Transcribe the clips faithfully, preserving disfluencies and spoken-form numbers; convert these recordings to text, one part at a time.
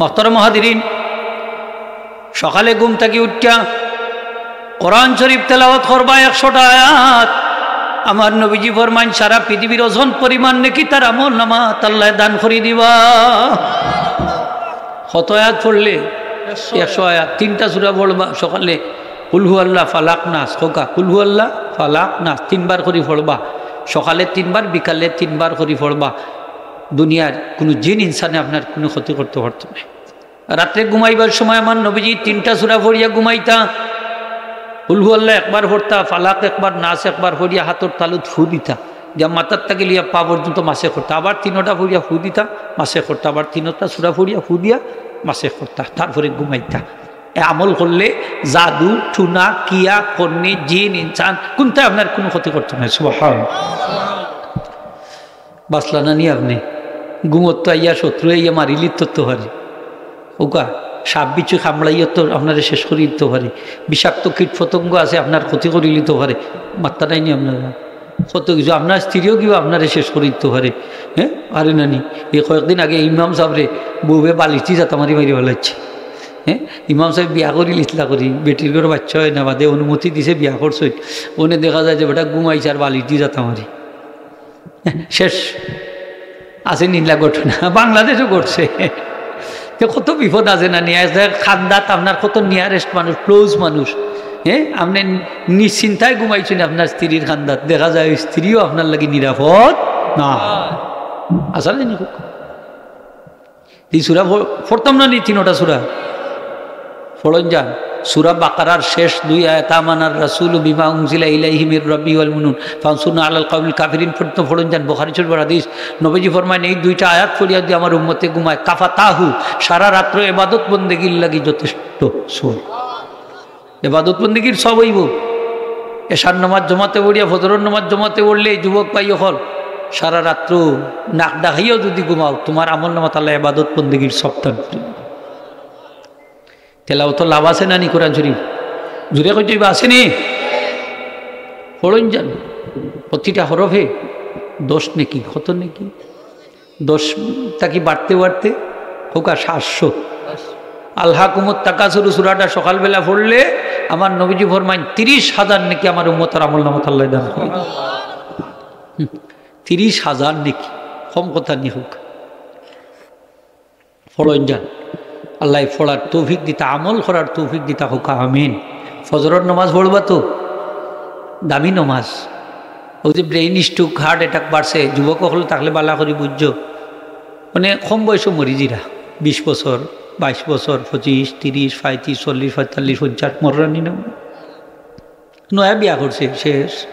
মুহতারাম হাজিরিন, সকালে ঘুম থাকি উঠিয়া কোরআন শরীফ তেলাওয়াত করবা একশোটা আয়াত। আমার নবীজি ফরমাইন, সারা পৃথিবীর ওজন পরিমাণ নেকি তার আমল নামাত আল্লায় দান করি দিবা। কত আয়াত পড়লে? একশো আয়াত। তিনটা সূরা পড়বা সকালে, কুল হু আল্লাহ, ফালাক, নাস। কউক্কা, কুল হু আল্লাহ, ফালাক, নাস তিনবার করি পড়বা। সকালে তিনবার, বিকালে তিনবার করি পড়বা। দুনিয়ার কুনু জিন ইনসানে আপনার কুনু ক্ষতি করতে পারতো নায়। রাত্রে ঘুমাইবার সময় আমার নবীজি তিনটা সূরা পড়িয়া ঘুমাইতা। কুল হু আল্লাহ একবার পড়তা, ফালাক একবার, নাস একবার পড়িয়া হাতর তালুত ফু দিতা। দিয়া মাথার থাকি লইয়া পা পর্যন্ত মাসে করতা। আবার তিনোটা পড়িয়া ফু দিতা, মাসে করতা। আবার তিনোটা সূরা পড়িয়া ফু দিয়া মাসে করতা। তারপরে ঘুমাইতা। এ আমল করলে জাদু, টুনা, কিয়া, কন্নি, জিন, ইনসান, কুনটায় আপনার কুনু ক্ষতি করতো নায়। সুবহান। বাঁচলা না নি আপনে? ঘুমত তো আইয়া শত্রু আইয়া মারিলিতো পারে। কউক্কা, সাপ বিচ্ছু কামড়াইয়া তো আপনারে শেষ করিলিতো পারে। বিষাক্ত কীট পতঙ্গ আছে, আপনার ক্ষতি করিলিতো পারে। মাত্তা নাই নি আপনার? কত কিছু, আপনার স্ত্রীও কিবা আপনারে শেষ করিলিতো পারে। হ্যাঁ, পারে না নি? এই কয়েকদিন আগে ইমাম সাবরে বউয়ে বালিশদি জাতা মারি মারি ফালাইছে। হ্যাঁ, ইমাম সাব বিয়া করিল ইতলা করি, বেটির ঘরো বাইচ্চা অয় না, বাদে অনুমতি দিছে, বিয়া করছইন। অনে দেখা যায় যে বেটা ঘুমাইছে আর বালিশদি জাতা মারি। শেষ। আছে নি ইলা ঘটনা? বাংলাদেশো ঘটছে। তে কত বিপদ আছে না নি? আছে খান্দাত আপনার কত nearest মানুষ, close মানুষ। হ্যাঁ, আপনে নিশ্চিন্তায় ঘুমাইছইন আপনার স্ত্রীর খান্দাত, দেখা যায় ওই স্ত্রীও আপনার লাগি নিরাপদ না। আছে না নি? এই সূরা পড়-, পড়তাম না নি তিনোটা সূরা? পড়ইন যান। সূরা বাকারার শেষ দুই আয়াত, "আমানার রাসূলু বিমা উনজিলা ইলাইহি মির রাব্বিহি ওয়াল মুমিনুন, ফানসুরনা আলাল কওমিল কাফিরিন" পর্যন্ত পড়ইন যান। বুখারী শরীফের হাদিস। নবীজি ফরমাইন, "এই দুইটা আয়াত পড়িয়া যদি আমার উম্মতে ঘুমায়, কাফাতাহু, সারা রাত্র ইবাদত বন্দেগীর লাগি যথেষ্ট।" সুবহান। এবাদত বন্দেগীর সব অইবো। এশার নামাজ জমাতে পড়িয়া, ফজরর নামাজ জমাতে পড়লে, যুবক ভাই অকল, সারা রাত্র নাক ডাকাইয়াও যদি ঘুমাও, তুমার আমল নামাত আল্লায় এবাদত বন্দেগীর সব দান করি। তেলাওয়াতো লাভ আছে না নি কোরআন শরীফ? জুরে কইতে অইবা, আছে নি? পড়ইন যান। প্রতিটা হরফে দশ নেকি, কত নেকি? দশ থাকি বাড়তে বাড়তে কউক্কা সাতশো। আলহাকুমুত তাকাসুরু সূরাটা সকালবেলা পড়লে আমার নবীজি ফরমাইন, তিরিশ হাজার নেকি আমার উম্মতর আমল নামাত আল্লায় দান করি। হুম, তিরিশ হাজার নেকি, কম কথা নি কউক্কা। পড়ইন যান। আল্লায় পড়ার তৌফিক দিতা, আমল করার তৌফিক দিতা কউক্কা, আমিন। ফজরর নামাজ পড়বা তো, দামি নামাজ। অউ যে brain stroke, heart attack বাড়ছে, যুবক অকল থাকলে বালা করি বুঝছো। মানে কম বয়সো মরি যিরা, বিশ বছর, বাইশ বছর, পঁচিশ, তিরিশ, পঁয়ত্রিশ, চল্লিশ, পঁয়তাল্লিশ, পঞ্চাশ, মররা নি না? নয়া বিয়া করছে, শেষ।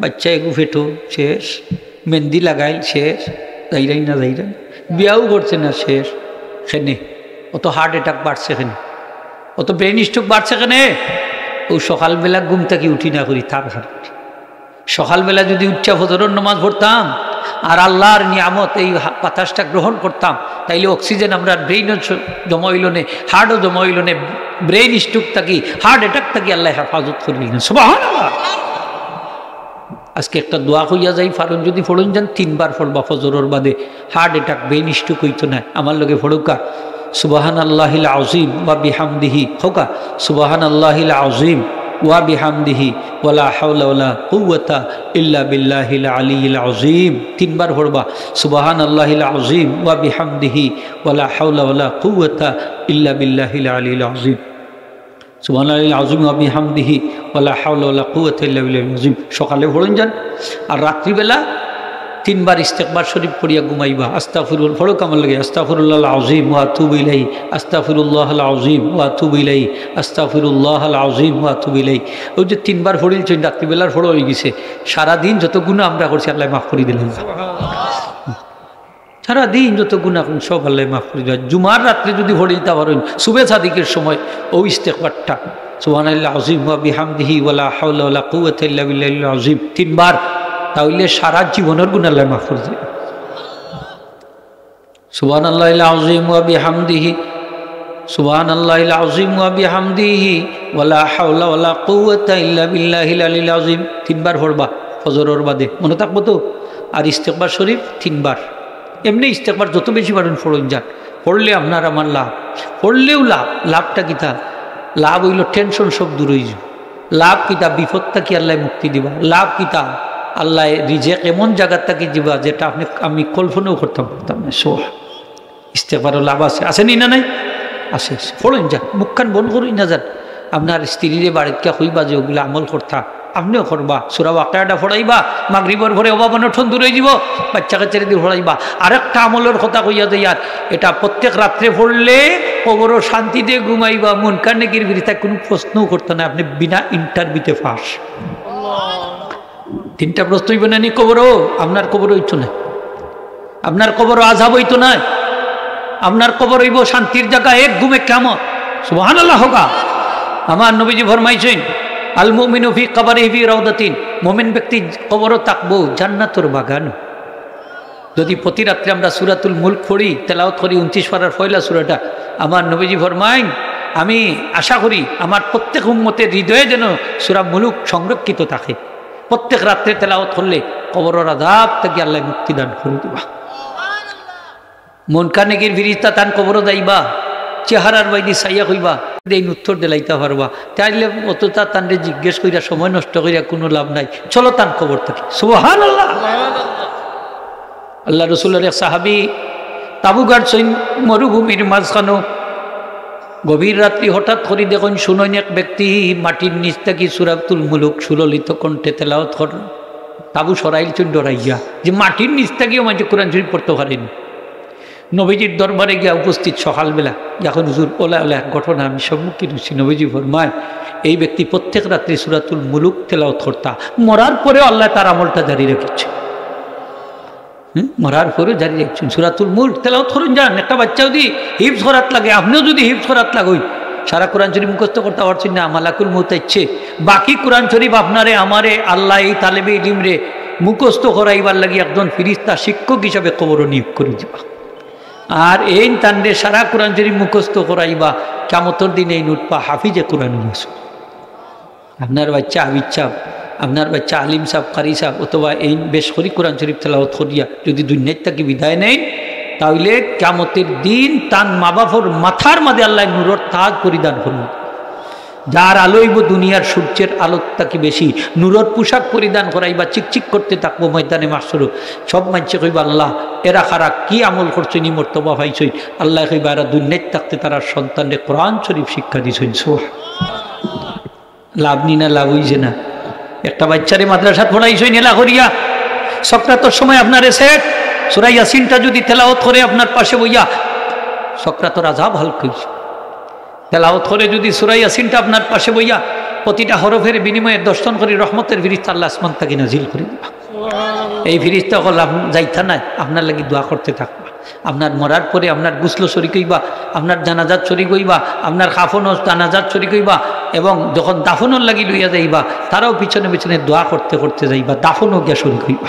বাইচ্চা এগু পেটো, শেষ। মেহেন্দি লাগাইল, শেষ। যাইরাই না যাইরাই। বিয়াও করছে না, শেষ। কেনে? অত heart attack বাড়ছে কেনে? অত brain stroke বাড়ছে কেনে? অউ সকালবেলা ঘুম থাকি উঠি না করি, তার কারণে। সকালবেলা যদি উঠিয়া ফজরর নামাজ পড়তাম আর আল্লাহর নিয়ামত এই হা-, বাতাসটা গ্রহণ করতাম, তাইলে oxygen আমরার brainও জ-, জমা অইলো নে, heartও জমা অইলো নে, brain stroke থাকি, heart attack থাকি আল্লায় হেফাজত করিলিন। সুবহানাল্লাহ। আজকে একটা দোয়া কইয়া যাই, পারইন যদি পড়ইন যান, তিনবার পড়বা ফজরর বাদে, heart attack, brain stroke অইতো নায়। আমার লগে পড়উক্কা, সুবহানাল্লাহিল আযীম ওয়া বিহামদিহি, কউক্কা, সুবহানাল্লাহিল আযীম ওয়া বিহামদিহি ওয়ালা হাওলা ওয়ালা কুওয়াতা ইল্লা বিল্লাহিল আলিয়্যিল আযীম। তিনবার পড়বা, সুবহানাল্লাহিল আযীম ওয়া বিহামদিহি ওয়ালা হাওলা ওয়ালা কুওয়াতা ইল্লা বিল্লাহিল আলিয়্যিল আযীম। সুবহানাল্লাহিল আযীম ওয়া বিহামদিহি ওয়ালা হাওলা ওয়ালা কুওয়াতা ইল্লা বিল্লাহিল আযীম। সকালে পড়ইন যান। আর রাত্রিবেলা তিনবার ইস্তেগফার শরীফ পড়িয়া ঘুমাইবা। আস্তাগফিরুল-, পড়উক্কা আমার লগে, আস্তাগফিরুল্লাহাল আযীম ওয়া আতুবু ইলাইহি, আস্তাগফিরুল্লাহাল আযীম ওয়া আতুবু ইলাইহি, আস্তাগফিরুল্লাহাল আযীম ওয়া আতুবু ইলাইহি। অউ যে তিনবার পড়িলছইন, রাত্রিবেলার পড়া অইগেছে। সারাদিন যত গুনা আমরা করছি, আল্লায় মাফ করি দিলাইবা। সারাদিন যত গুনা করছি, সব আল্লায় মাফ করি দিলাইবা। জুমার রাত্রে যদি পড়িলতা পারইন, সুবে সাদিকের সময় অউ ইস্তেগফারটা, সুবহানাল্লাহিল আযীম ওয়া বিহামদিহি ওয়ালা হাওলা ওয়ালা কুওয়াতা ইল্লা বিল্লাহিল আযীম, তিনবার, তাইলে সারা জীবনর গুনা আল্লায় মাফ করি দিলাইবা। সুবহানাল্লাহিল আযীম ওয়া বিহামদিহি, সুবহানাল্লাহিল আযীম ওয়া বিহামদিহি, ওয়ালা হাওলা ওয়ালা কুওয়াতা ইল্লা বিল্লাহিল আলিয়্যিল আযীম। তিনবার পড়বা ফজরর বাদে, মনো থাকবো তো? আর ইস্তেগফার শরীফ তিনবার। এমনে ইস্তেগফার যত বেশি পারইন পড়ইন যান। পড়লে আপনার আমার লাভ। পড়লেও লাভ। লাভটা কিতা? লাভ অইলো টেনশন সব দূর অইযিবো। লাভ কিতা? বিপদ থাকি আল্লায় মুক্তি দিবা। লাভ কিতা? আল্লায় রিজেক এমন জাগাত থাকি দিবা যেটা আপনে, আমি কল্পনাও করতাম পারতাম না। সোহা। ইস্তেগফারও লাভ আছে, আছে নি না নাই? আছে, আছে। পড়ইন যান, মুখখান বন্ধ করইন না যান। আপনার স্ত্রীরে বাড়িত গিয়া কইবা যে অগুলা আমল করতা, আপনেও করবা। সূরা ওয়াকিয়াটা পড়াইবা, মাগরিবর পরে অভাব অনটন দূর অইযিবো, বাচ্চা কাচ্চারে দি পড়াইবা। আরেকটা আমলর কথা কইয়া যাইয়ার, এটা প্রত্যেক রাত্রে পড়লে কবরো শান্তিতে ঘুমাইবা, মুনকার নেকির ফিরিস্তায় কুনু প্রশ্নও করতা নায়, আপনে বিনা ইন্টারভিউতে পাস। তিনটা প্রশ্ন অইবো না নি কবরো? আপনার কবর অইতো নায়, আপনার কবরো আযাব অইতো নায়, আপনার কবর অইবো শান্তির জাগা, এক ঘুমে কিয়ামত। সুবহানাল্লাহ কউক্কা। আমার নবীজি ফরমাইছইন, "আল মুমিনু ফি কবরিহি ফি রাউদাতিন", মুমিন ব্যক্তি কবরো থাকবো জান্নাতর বাগান। যদি প্রতি রাত্রে আমরা সূরাতুল মুলক পড়ি, তেলাওয়াত করি ঊনত্রিশ পারার পয়লা সূরাটা, আমার নবীজি ফরমাইন, "আমি আশা করি আমার প্রত্যেক উম্মতের হৃদয়ে যেন সূরা মুলক সংরক্ষিত থাকে।" প্রত্যেক রাত্রে তেলাওয়াত করলে কবরর আযাব থাকি আল্লায় মুক্তি দান করি দিবা। মুনকার নেকির ফিরিস্তা তান কবরো যাইবা, চেহারার বাইদি চাইয়া কইবা, দেইন উত্তর দিলাইতা পারবা। তাইলে অততা তানরে জিজ্ঞেস কইরা সময় নষ্ট কইরা কুনু লাভ নাই। চলো তান কবর থাকি। সুবহানাল্লাহ। আল্লাহ রসুলর এক সাহাবী তাবু গাড়ছইন মরুভূমির মাঝখানো। গভীর রাত্রি হঠাৎ করি দেখইন, শুনইন এক ব্যক্তি মাটির নিচ থাকি সূরাতুল মুলক সুললিত কণ্ঠে তেলাওয়াত করইন। তাবু সরাইলছইন ডরাইয়া যে মাটির নিচ থাকিও মানষে কোরআন শরীফ পড়তো পারেনি। নবীজির দরবারে গিয়া উপস্থিত সকালবেলা, এখন হুজুর, ওলা ওলা এক ঘটনা আমি সম্মুখীন অইছি। নবীজি ফরমায়, এই ব্যক্তি প্রত্যেক রাত্রি সূরাতুল মুলক তেলাওয়াত করতা, মরার পরেও আল্লায় তার আমলটা জারি রাখছে। হুম, মরার পরেও জারি রাখছইন। সূরাতুল মুলক তেলাওয়াত করইন যান। একটা বাচ্চা যদি হিফজ করাত লাগে, আপনেও যদি হিফজ করাত লাগইন, সারা কোরআন শরীফ মুখস্থ করতা পারছইন না, মালাকুল মউত আইছে, বাকি কোরআন শরীফ আপনারে আমারে আল্লায় এই তালেবে ইলিমরে মুখস্থ করাইবার লাগি একজন ফিরিস্তা শিক্ষক হিসাবে কবরো নিয়োগ করি দিবা। আর এইন তানরে সারা কোরআন শরীফ মুখস্থ করাইবা, কিয়ামতর দিন এইন উঠবা হাফিজে কোরআন অইয়া। আপনার বাচ্চা হাফিজ সাব, আপনার বাচ্চা আলিম সাব, কারি সাব, অথবা এইন বেশ করি কোরআন শরীফ তেলাওয়াত করিয়া যদি দুনিয়াত থাকি বিদায় নেইন, তাইলে কিয়ামতর দিন তান মা বাপর মাথার মাঝে আল্লায় নূরর তাজ পরিধান করইন। যার আলো অইবো দুনিয়ার সূর্যের আলো থাকি বেশি, নূরর পোশাক পরিধান করাইবা, চিকচিক করতে থাকবো ময়দানে মাহশরো। সব মানষে কইবা, "আল্লাহ, এরা কারা, কি আমল করছইন, ই মর্তবা পাইছইন?" আল্লায় কইবা, "এরা দুনিয়াত থাকতে তারার সন্তানরে কোরআন শরীফ শিক্ষা দিছইন।" সুবহান। লাভ নি না, লাভ অইছে না? একটা বাচ্চারে মাদ্রাসাত পড়াইছইন এলা করিয়া, সকরাতর সময় আপনারে শেখ সূরা ইয়াসিনটা যদি তেলাওয়াত করে আপনার পাশে বইয়া, সকরাতর আযাব হালকা অইছে। তেলাওয়াত করে যদি সূরা ইয়াসিনটা আপনার পাশে বইয়া, প্রতিটা হরফের বিনিময়ে দশজন করি রহমতের ফিরিস্তা আল্লায় আসমান থাকি নাজিল করি দিবা। এই ফিরিস্তা অকল আপ-, যাইতা নায়, আপনার লাগি দোয়া করতে থাকবা। আপনার মরার পরে আপনার গোসলো শরিক অইবা, আপনার জানাজাত শরিক অইবা, আপনার কাফনো জানাজাত শরিক অইবা, এবং যখন দাফনর লাগি লইয়া যাইবা, তারাও পিছনে পিছনে দোয়া করতে করতে যাইবা, দাফনো গিয়া শরিক অইবা।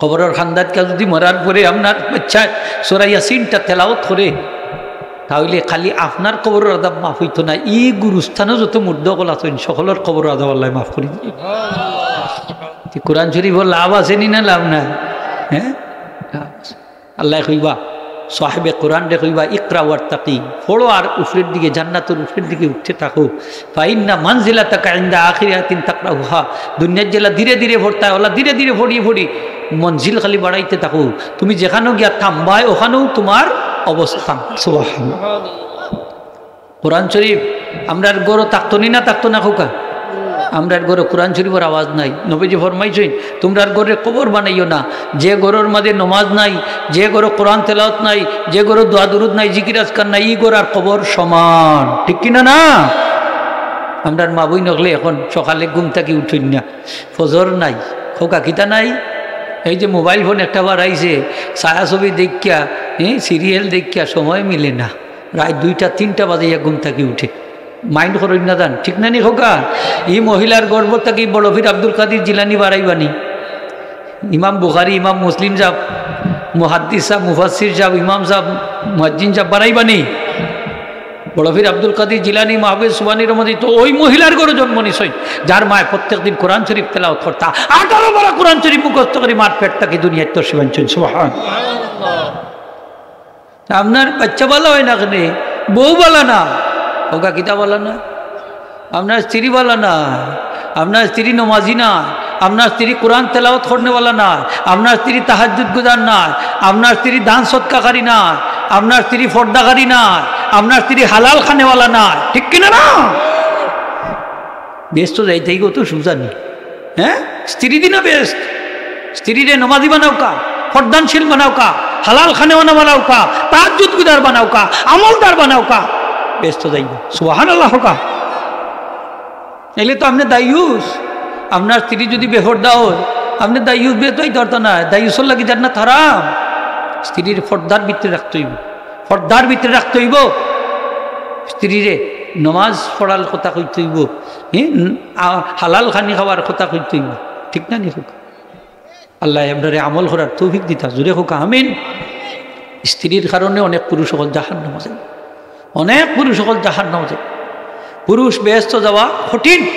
কবরর কান্দাত গিয়া যদি মরার পরে আপনার বাচ্চায় সূরা ইয়াসিনটা তেলাওয়াত করে, তাইলে খালি আপনার কবরর আযাব মাফ অইতো না, ই গুরুস্থানো যত মুর্দা অকল আছইন, সকলর কবরর আযাব আল্লায় মাফ করি দিবা। তে কোরআন শরীফর লাভ আছে নি না লাভ নাই? হ্যাঁ, লাভ আছে। আল্লায় কইবা, সাহেবে কোরআনরে কইবা, "ইকরা ওয়ারতাকি, পড়ো আর উপরের দিকে, জান্নাতর উপরের দিকে উঠতে থাকো। ফাইন্না মানজিলাতাকা ইনদা আখিরি আয়াতিন তাকরাউহা।" দুনিয়াত যেলা ধীরে ধীরে পড়তায়, ওলা ধীরে ধীরে পড়ি পড়ি মঞ্জিল খালি বাড়াইতে থাকো। তুমি যেখানো গিয়া থামবায়, ওখানো তুমার অবস্থান। সুবহানাল্লাহ। কোরআন শরীফ আমরার ঘরো থাকতো নি না থাকতো না কউক্কা? আমরার ঘরো কোরআন শরীফর আওয়াজ নাই। নবীজি ফরমাইছইন, "তুমরার ঘররে কবর বানাইও না।" যে ঘরর মাঝে নমাজ নাই, যে ঘরো কোরআন তেলাওয়াত নাই, যে ঘরো দোয়া দুরুদ নাই, জিকির আজকার নাই, ই ঘর আর কবর সমান। ঠিক কি না? না, আমরার মা বইন অকলে এখন সকালে ঘুম থাকি উঠইন না, ফজর নাই, কউক্কা কিতা নাই? এই যে মোবাইল ফোন একটা বাড়াইছে, ছায়াছবি দেখিয়া, হ্যাঁ, সিরিয়াল দেখিয়া সময় মিলে না। রাইত দুইটা তিনটা বাজাইয়া ঘুম থাকি উঠে, মাইন্ড করইন না যান, ঠিক না নি কউক্কা? ই মহিলার ঘর থাকি বড় পীর আব্দুল কাদির জিলানী বাড়াইবা নি, ইমাম বুখারী, ইমাম মুসলিম সাব, মুহাদ্দিস সাব, মুফাসসির সাব, ইমাম সাব, মুয়াজ্জিন সাব বাড়াইবা নি? বড় পীর আব্দুল কাদির জিলানী, মাহবুব সুবহানীর মধ্যে তো ওই মহিলার ঘরো জন্ম নিছইন, যার মায় প্রত্যেক দিন কোরআন শরীফ তেলাওয়াত করতা, আঠারো পারা কোরআন শরীফ মুখস্থ করি মার পেট থাকি দুনিয়াত তশরিফ আনছইন। সুবহান। আপনার বাচ্চা বালা অয় না কেনে, বউ বালা না, অউকা কিতা বালা না? আপনার স্ত্রী বালা না, আপনার স্ত্রী নমাজি না, আপনার স্ত্রী কোরআন তেলাওয়াত করনেওয়ালা না, আপনার স্ত্রী তাহাজ্জুদ গুজার না, আপনার স্ত্রী দান সদকাকারী না, আপনার স্ত্রী পর্দাকারী না, আপনার স্ত্রী হালাল খানেওয়ালা না, ঠিক কিনা না? বেহেস্তো যাইতায় গো তো সুজানি। হ্যাঁ, স্ত্রী দি না বেহেস্ত। স্ত্রীরে নমাজি বানাউক্কা, পর্দানশীল বানাউক্কা, হালাল খানেওয়ালা বানাউক্কা, তাহাজ্জুদ গুজার বানাউক্কা, আমলদার বানাউক্কা, বেহেস্তো যাইবা। সুবহানাল্লাহ কউক্কা। নাইলে তো আপনে দায়ুস। আপনার স্ত্রী যুদি বেপর্দা অয়, আপনে দায়ুস বেহেস্তো যাইতা পারতা নায়। দায়ুসর লাগি জান্নাত হারাম। স্ত্রীরে পর্দার ভিতরে রাখতে অইবো, পর্দার ভিতরে রাখতে অইবো। স্ত্রীরে নমাজ পড়ার কথা কইতে অইবো, হ্যাঁ, আ, হালাল খানি খাওয়ার কথা কইতে অইবো, ঠিক না নি কউক্কা? আল্লায় আমরারে আমল করার তৌফিক দিতা, জুরে কউক্কা আমিন। স্ত্রীর কারণে অনেক পুরুষ অকল জাহান্নামো যায়, অনেক পুরুষ অকল জাহান্নামো যায়। পুরুষ বেহেস্তো যাওয়া কঠিন,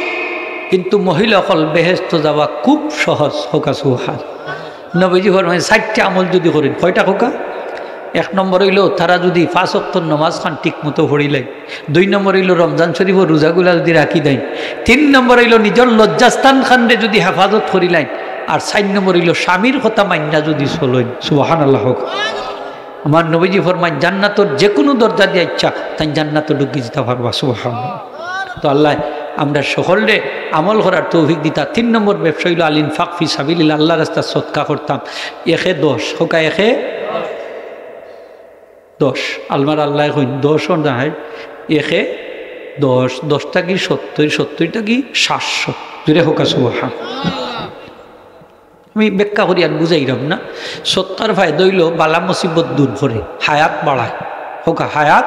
কিন্তু মহিলা অকল বেহেস্তো যাওয়া খুব সহজ, কউক্কা সুবহান। নবীজি ফরমাইন, চাইরটা আমল যুদি করইন, কয়টা কউক্কা? এক নম্বর অইলো, তারা যুদি পাঁচ ওয়াক্তর নমাজ খান ঠিক মতো পড়িলাইন, দুই নম্বর অইলো রমজান শরীফর রোজাগুলা যুদি রাখি দেইন, তিন নম্বর অইলো নিজর লজ্জাস্থান খানরে যুদি হেফাজত করিলাইন, আর চাইর নম্বর অইলো স্বামীর কথা মাইন্না যুদি চলইন। সুবহানাল্লাহ কউক্কা। আমার নবীজি ফরমাইন, জান্নাতর যেকুনু দরজা দিয়া ইচ্ছা তাইন জান্নাতো ঢুকি দিতা পারবা। সুবহানাল্লাহ। তো আল্লায় আমরা সকলরে আমল করার তৌফিক দিতা। তিন নম্বর ব্যবসা অইলো আল ইনফাক ফি সাবিলিল্লাহ, আল্লার রাস্তাত সদকা করতাম। একে দশ, কউক্কা একে দশ। আলমার আল্লায় কইন, দশও নায়, একে দশ, দশ থাকি সত্তইর, সত্তইর থাকি সাতশো। জুরে কউক্কা সুবহান। আমি ব্যাখ্যা করি আর বুঝাইরাম না। সদকার ফায়দা অইলো বালা মুসিবত দূর করে, হায়াত বাড়ায়। কউক্কা হায়াত,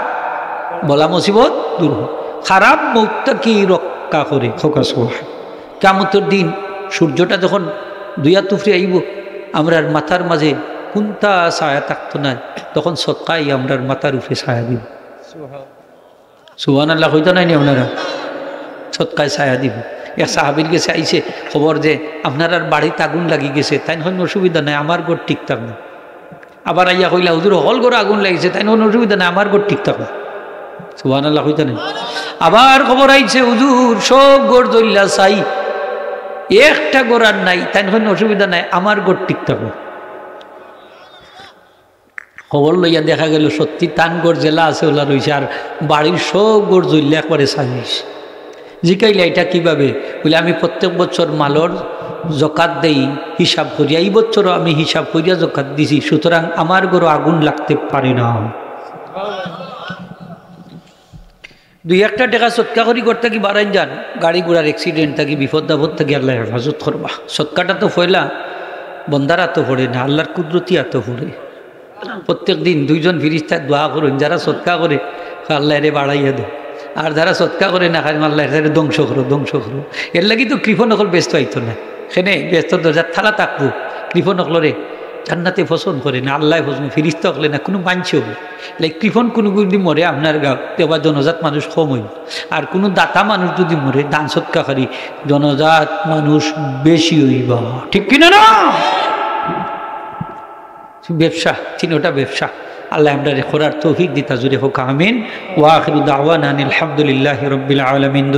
বালা মুসিবত দূর করে, খারাপ মউত থাকি রক্ষা করে। কউক্কা সুবহান। কিয়ামতর দিন সূর্যটা যখন দুইয়া তুফরি আইবো, আমরার মাথার মাঝে কুন্তা ছায়া থাকতো নায়, তখন সদকায় আমরার মাথার উপরে ছায়া দিবো। সুবহানাল্লাহ কইতা নায় নি আপনারা? সদকায় ছায়া দিবো। এক সাহাবীর গেছে আইছে খবর যে, "আপনারার বাড়িত আগুন লাগি গেছে।" তাইন কইন, "অসুবিধা নাই, আমার ঘর ঠিক থাকবো।" আবার আইয়া কইলা, "হুজুর, হকল ঘরো আগুন লাগিছে।" তাইন কইন, "অসুবিধা নাই, আমার ঘর ঠিক থাকবো।" সুবহানাল্লাহ কইতা নায়? আবার খবর আইছে, "হুজুর, সব ঘর জ্বলিয়া ছাই, একটা ঘর আর নাই।" তাইন কইন, "অসুবিধা নাই, আমার ঘর ঠিক থাকবো।" খবর লইয়া দেখা গেলো সত্যি তান ঘর যেলা আছে অলা রইছে, আর বাড়ির সব ঘর জ্বলিয়া একবারে ছাই অইছে। জিকাইলা, "ইটা কিভাবে?" বলে, "আমি প্রত্যেক বছর মালর জকাত দেই হিসাব করিয়া, ই বছরও আমি হিসাব করিয়া জকাত দিছি, সুতরাং আমার ঘরো আগুন লাগতে পারে না।" দুই একটা টেকা সদকা করি ঘর থাকি বারাইন যান, গাড়ি ঘোড়ার accident থাকি, বিপদ আপদ থাকি আল্লায় হেফাজত করবা। সদকাটা তো পয়লা বন্দার আতো পড়ে না, আল্লার কুদরতি আতো পড়ে। প্রত্যেক দিন দুইজন ফিরিস্তায় দোয়া করইন, যারা সদকা করে, "আল্লায় এরে বাড়াইয়া দেও।" আর যারা সদকা করে না, "আল্লায় এরে ধ্বংস করো, ধ্বংস করো।" এরলাগি তো কৃপণ অকল বেহেস্তো আইতো না। কেনে বেহেস্তর দরজা তালা থাকবো। কৃপণ অকলরে জান্নাতে পছন্দ করে না, আল্লায় পছন্দ, ফিরিস্তা অকলে না, কুনু মানষে অকলে। কৃপণ কুনু যুদি মরে আপনার গাঁও, তে বা জনজাত মানুষ কম অইবো। আর কুনু দাতা মানুষ যুদি মরে, দান সদকাকারী, জনজাত মানুষ বেশি অইবা। ঠিক কিনা না? ব্যবসা, তিনোটা ব্যবসা। আল্লায় আমরারে করার তৌফিক দিতা, জুরে কউক্কা আমিন। ওয়া আখিরু দাওয়ানা আনিল হামদুলিল্লাহি রাব্বিল আলামিন।